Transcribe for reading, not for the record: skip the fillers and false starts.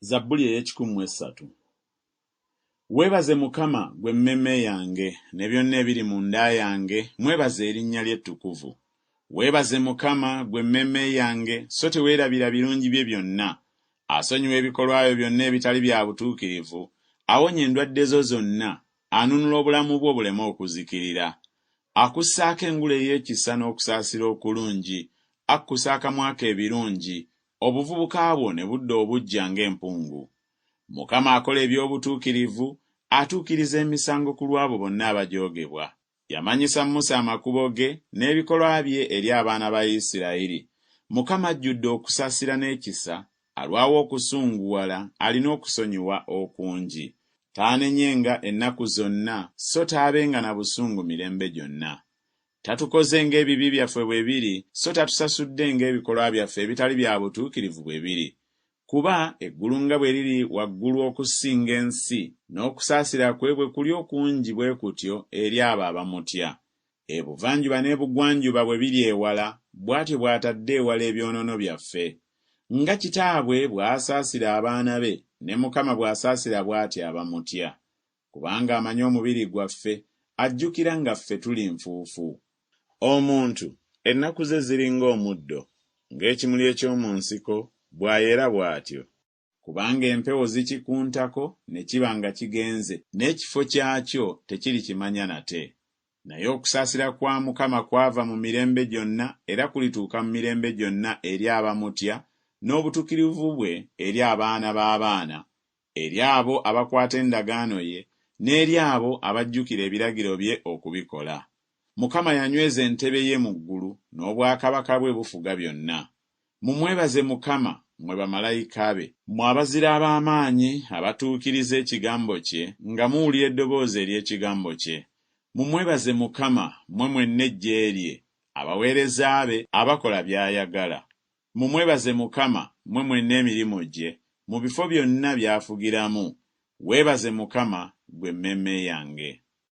Zabbuli ey'ekikumi mu essatu. Weebaze Mukama, ggwe emmeeme yange, ne byonna ebiri munda yange, mwebaze erinnya lye ettukuvu. Weebaze Mukama, ggwe emmeeme yange, so teweerabira birungi bye byonna. Asonyiwa ebikolwa byo byonna ebitali bya butuukirivu, awonya endwadde zo zonna, anunula obulamu bwo buleme okuzikirira. Akussaako engule ey'ekisa n'okusaasira okulungi, akkusa akamwa ko ebirungi, obuvubuka bwo ne budda obuggya ng'empungu. Mukama akola eby'obutuukirivu, atuukiriza emisango ku lw'abo bonna abajoogebwa. Yamanyisa Musa amakubo ge, n'ebikolwa bye eri abaana ba Isirayiri. Mukama ajjudde okusaasira n'ekisa, alwawo okusunguwala, alina okusonyiwa okungi. Taanenyenga ennaku zonna, so taabenga na busungu mirembe gyonna. Tatukoze ng'ebibi byaffe bwe biri, so tatusasudde ng'ebikolwa byaffe ebitali bya butuukirivu bwe biri. Kuba eggulu nga bwe liri waggulu okusinga ensi, n'okusaasira kwe bwe kuli okungi bwe kutyo eri abo abamutya. Ebuvanjuba n'ebugwanjuba bwe biri ewala, bw'atyo bw'atadde ewala ebyonoono byaffe. Nga kitaabwe bw'asaasira abaana be, ne Mukama bw'asaasira bw'atyo abamutya. Kubanga amanyi omubiri gwaffe, ajjukira nga ffe tuli nfuufu. Omuntu, ennaku ze ziri ng'omuddo, ng'ekimuli eky'omu nsiko, bw'ayera bw'atyo. Kubanga empewo zikikuntako ne kiba nga kigenze, n'ekifo kyakyo tekirikimanya nate. Naye okusaasira kwa Mukama kwava mu mirembe gyonna era kulituuka mu mirembe gyonna eri abamutya, n'obutukirivu bwe eri abaana b'abaana, eri abo abakwata endagaano ye, n'eri abo abajjukira ebiragiro bye okubikola. Mukama yanyweza entebe ye mu ggulu, n'obwakabaka bwe bufuga byonna. Mumwebaze Mukama, mmwe bamalayika be, mmwe abazira ab'amaanyi abatuukiriza ekigambo kye nga muwulira eddoboozi ery'ekigambo kye. Mumwebaze Mukama, mmwe mwenna eggye lye, abaweereza be abakola by'ayagala. Mumwebaze Mukama, mmwe mwenna emirimu gye, mu bifo byonna by'afugiramu. Weebaze Mukama, ggwe emmeeme yange.